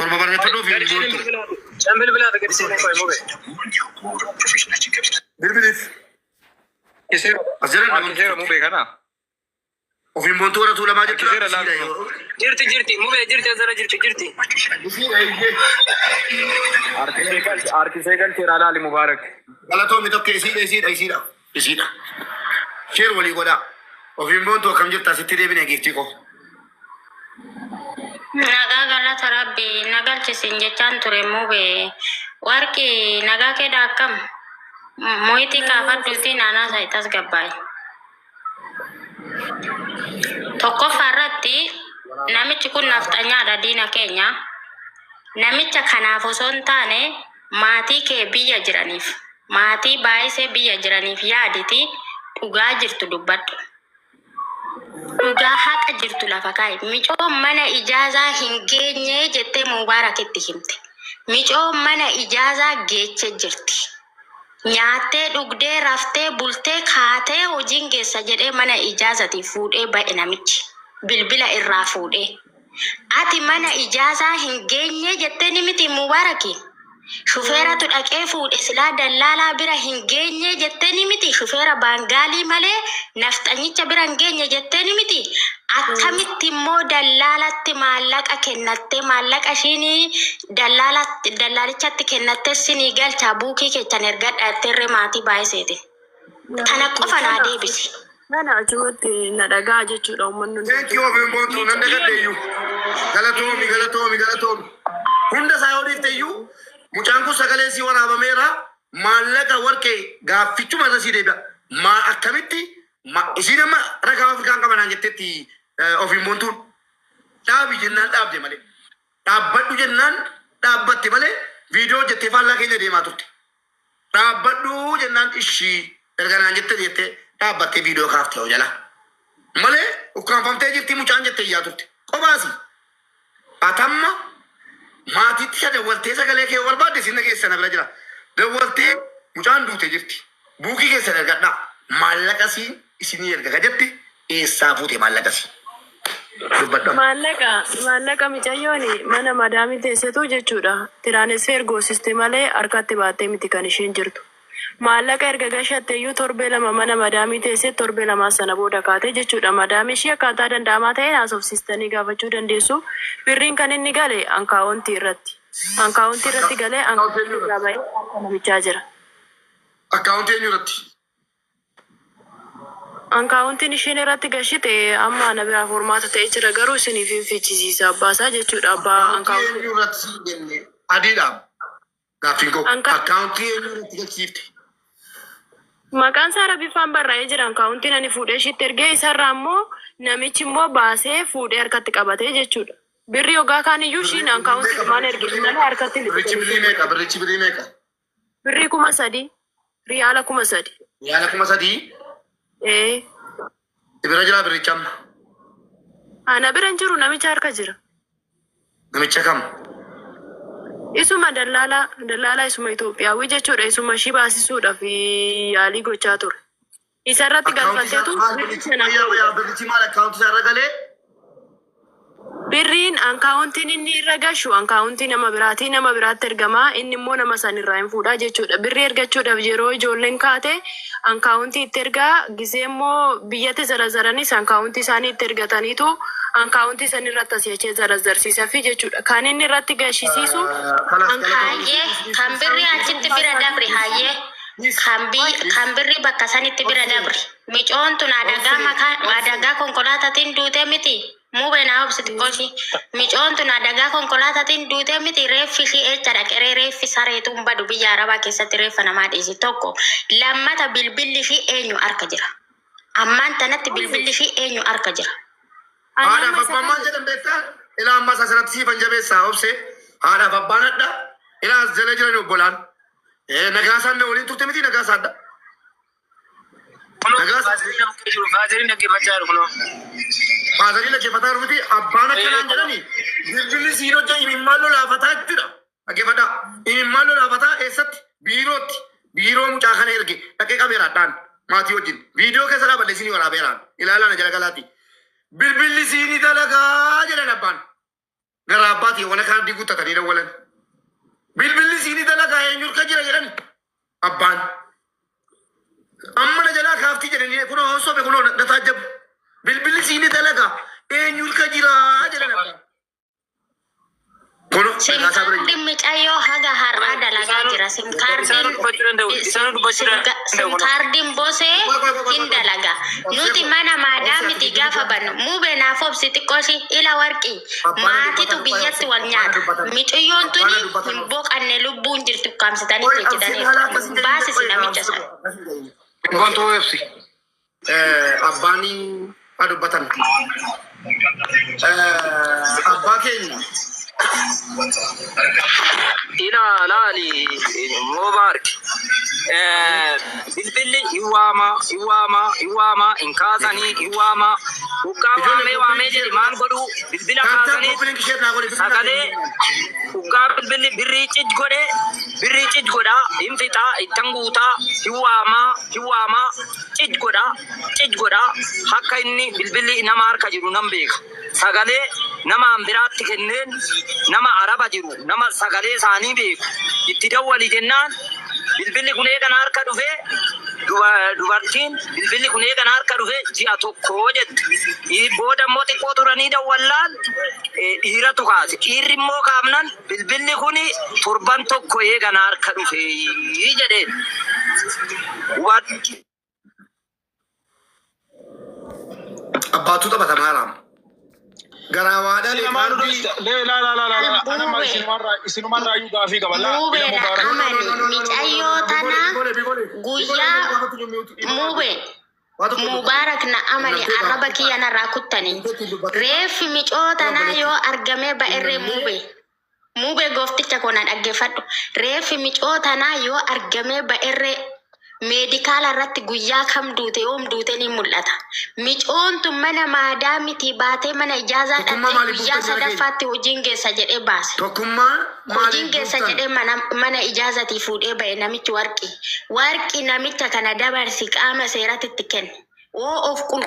7 barreeffadhu ofiin Gadi seeneen boontu. bilbilaa. Can bilbilaa gadi seeneen qoy mube. Bilbiliif. As jala namoonni Harkiseera mubee kana. Ofiin boontuu warra tuulamaa jechuudha. Harkiseera laal kunoo. Jirti jirti mube jirti azara jirti jirti. Isiidha eeyyee. Harkisee galche harkisee galcheera laali Mubaarak. Galatoomi tokko isiidha isiidha isiidha isiidha. Sheer walii godhaa. Ofiin boontuu akkam jirta asitti deebine giiftii koo. Nagaa galata rabbi na galchisiin jechaan ture mube warqi nagaa keedha akkam mo'itii kaafadhuuti naanaa isaa itti tasgabbaa'e. Tokkoffaa irratti namichi kun nafxanyaadha diina keenya. Namicha kanaaf osoo hin taane maatii kee biyya jiraniif maatii baay'isee biyya jiraniif yaaditi dhugaa jirtu dubbadhu. Dhugaa haqa jirtu lafa kaa'i. Micoon mana ijaazaa hin geenye jettee Mubaarakitti himte. Micoon mana ijaazaa geeche jirti. Nyaattee dhugdee raftee bultee kaatee hojiin geessa jedhee mana ijaazatii fuudhee ba'e namichi. Bilbila irraa fuudhee. Ati mana ijaazaa hin geenye jetteeni miti Mubaaraki? Shufeeratu dhaqee fuudhe silaa dallaalaa bira hin geenye jetteeni miti shufeera baangaalii malee nafxanyicha bira hin geenye jetteeni miti akkamitti immoo dallaalatti maallaqa kennattee maallaqa ishiin dallaalatti dallaalichatti kennattee sinii galchaa buukii keechan ergadha jetteerree maatii baay'iseetiin. Tana qofa naa deebisi. Kana achumatti na dhagaa jechuudha uummanni Thank hundumtuu. you ofiin boontuu nan dagadhe iyyuu. Galatoomi galatoomi galatoomi. Hunda isaa yoo dhiifte iyyuu mucaan kun sagalee sii waraabameera maallaqa warqee gaaffichuma irra sii deebi'a. Maa akkamitti ma isiin amma ragaa Afrikaan qaba naan jettetti eh, ofiin boontuun dhaabi jennaan dhaabde malee. Dhaabbadhu jennaan dhaabbatte malee viidiyoo hojjettee faallaa keenya deemaa turte. Dhaabbadhu jennaan ishii erga naan jette jettee dhaabbattee viidiyoo kaafte yoo jala. Malee ukkaanfamtee jirti mucaan jette iyyaa turte. Qobaasi. Atamma maatiitti isa dawwaltee sagalee kee yoo barbaadde isin dhageessa na bira jira. Dawwaltee mucaan duute jirti. Buukii keessan ergadhaa. Maallaqa siin isinii erga ka jette eessaa fuute maallaqa sii? Dubbadhu amma. Maallaqa maallaqa micayyoon mana madaamii teessetu jechuudha. Tiraanisfeer goosiste malee harkatti baattee miti kan isheen jirtu. Maallaqa erga gashatte iyyuu torbee 2 mana madaamii teessee torbee lamaa sana booda kaate jechuudha. Madaamii ishii akkaataa danda'amaa ta'een haasofsiistanii gaafachuu dandeessu. Birriin kan inni gale ankaawontii irratti. Ankaawontii irratti galee Akkaawuntii ankaawontii eenyu irraa irratti? ba'ee harka namichaa jira. Akkaawuntii eenyu irratti? Ankaawuntiin isheen irratti gashite amma ana biraa formaata ta'ee jira garuu isiniif hin fichisiisa abbaa isaa jechuudha abbaa Akkaawuntii ankaawuntii. eenyu irratti siin jenne adiidha gaaffiin koo. Anka Akkaawuntii eenyu irratti galchiifte? Maqaan isaa Rabiffaan barraa'ee jira ankaawuntiin ani fuudhee ishiitti ergee isarraa immoo namichi immoo baasee fuudhee harkatti qabatee jechuudha. Birrii hoggaa kaan iyyuu Birrii ishiin birrii ankaawuntii meeqa dhumaan birrichi ergite birrii malee meeqa? harkatti miti Birrichi kan birrii isheen meeqa? Birrichi birrii meeqa? Birrii 3000 riyaala 3000. Riyaala 3000 Ee. si bira jiraa birrichi amma? Ana bira hin jiru namicha harka jira. Namicha kam? Isuma dallaalaa dallaalaa isuma Itoophiyaawii jechuudha isuma ishii baasisuudhaaf yaalii gochaa ture. Isa irratti Akkaawuntii isaa galfalteetu maal birrii birrichi sana wayyaa wayyaa birrichi maal akkaawuntii isaa irra galee? Birriin ankaawuntiin inni irra gashu ankaawuntii nama biraatii nama biraatti ergamaa inni immoo nama san irraa hin fuudhaa jechuudha. Birrii ergachuudhaaf yeroo ijoolleen kaate ankaawuntii itti ergaa gisee immoo biyyatti zarazaranis ankaawuntii isaanii itti ergataniitu ankaawuntii san irratti asii achee zarazarsiisafi jechuudha. Kan inni irratti gashisiisu Kalas galatoomi. Hayyee kan birrii achitti bira dabri hayyee kan bi- kan birrii bakka sanitti bira dabri. Micoon tun adagaa makaa adagaa konkolaataatiin duutee miti. Mube naa obsi xiqqoo ishii. Micoon tun adagaa konkolaataatiin duutee miti reeffi ishii eecha dhaqeree reeffi sareetu hin badu biyya arabaa keessatti reeffa namaa dhiisi tokko. Lammata bilbilli ishii eenyu harka jira? Ammaan tanatti bilbilli ishii eenyu harka jira? Ani Haadhaaf amma isa abbaan maal kana jedhan beektaa? Ilaa ammas asirratti siifan jabeessaa obsee. Haadhaaf abbaan hadha. Ilaa as jala jiran obbolaan. Eh, Nagaasaan na waliin turte miti nagaasaadha. Kunoo Nagaa faazariin bukkee jiru faazariin dhaggeeffachaa jiru kunoo. Faazariin dhaggeeffataa jiru miti abbaan akkanaan jedhani bilbilli siin hojja imimmaan lolaafataa jechuudha. Dhaggeeffadhaa. Imimmaan lolaafataa eessatti? Biirootti. Biiroo mucaa kana erge dhaqee qabeera dhaan maatii wajjin. Viidiyoo keessa dhaabadhe isinii waraabeeraan. Ilaalaa na jala galaati. Bilbilli siinii dalagaa jedhan abbaan. Gara abbaatii wana kaardii guuttatanii dawwalan. Bilbilli siini dalagaa eenyu harka jira jedhan abbaan. Amma na jalaa kaaftii jedhanii kunoo sobe kunoo na taajjabu. Bilbilli siini dalagaa eenyu harka jira jedhan abbaan. Kunoo Sim dhagaasaa bira jira. kaardiin micayyoo haga har'aa dalagaa jira. Sim Isaanuu kaardiin dubbachuu danda'u. Isaanuu dubbachuu danda'u. sim kaardiin bosee Qoy qoy qoy qoy hin qoy. dalaga. Obsee Nuti koo. mana Obsee maadaamiti ati gaafa dubbata. bannu mube naaf obsi xiqqooshi ila warqii Abbaana maatitu dubbatan qoy biyyatti obsee. wal Abbaana nyaata. dubbatan. Micayyoon Abbaana tuni dubbatan hin obsee. boqanne lubbuun jirti ukkaamsitanii Qoy obseen haala hojjetaniiru. akkasii jedhanii Baasisi qoy namicha obsee sana. koo akkasii jedhanii. Gontuu ibsi. Abbaanii haa dubbatan. Abbaa keenya Ila laali Mubaarak. Bilbilli hin waama, hin waama, hin waama, hin kaasanii, hin waama. Hoggaa ijoollee waamee waamee koppiliin jedhi ishee maal godhuu bilbila taaptaap kaasanii koppiliin ishee naa godhe bilbilaa sagalee kennu. hoggaa bilbilli birrii cij godhe birrii cij godhaa hin fixaa ittan guutaa hin waamaa hin waamaa cij godhaa cij godhaa akka inni bilbilli nama harka jiru nan beeka. Sagalee nama an biraatti kenneen nama araba jiru nama sagalee isaanii beeku itti dawwali jennaan bilbilli kun eega na harka dhufee dubartiin bilbilli kun eega na harka dhufee ji'a tokko jette. Booda immoo xiqqoo turanii dawwallaan dhiiratu kaase. Dhiirri immoo kaafnan bilbilli kun torban tokko eega na harka dhufee jedheen. Hubadhu. Abbaatu taphata maaraam. Garaa waa dhale Lamaanuu kaardii. dhufte. Lee laa laa laa laa laa. Ana ma Buube. isinumarraa isinumarraa iyyuu gaafii qaba. Laa ila Mubeedha mubaarak. No no no amani no no no no no micayyoo no. tana Bigole bigole bigole guyyaa mube Waa tokko dubbata. Mubaarak na amani Qunnamtee arraba baafte. kiyya narraa kuttani. Qunnamtee dubbatte. Reeffi micoo tanaa Obboleetti. yoo argamee ba'erree Qunnamnee mube. Mube goofticha koo na dhaggeeffadhu. Reeffi micoo tanaa yoo argamee ba'erree meedikaala irratti guyyaa kam duute yoom duute ni mul'ata. Micoon tun mana maadaamitii baatee mana ijaazaa Tokkummaa dhaqxee maaliif guyyaa buuftan jara keenya? sadaffaatti hojiin geessa jedhee baase. Tokkummaa Hojiin maaliif geessa buuftan? jedhee mana mana ijaazatii fuudhee ba'e namichi warqi. Warqi namicha kana dabarsi qaama seeratti itti kenne. Woo of qul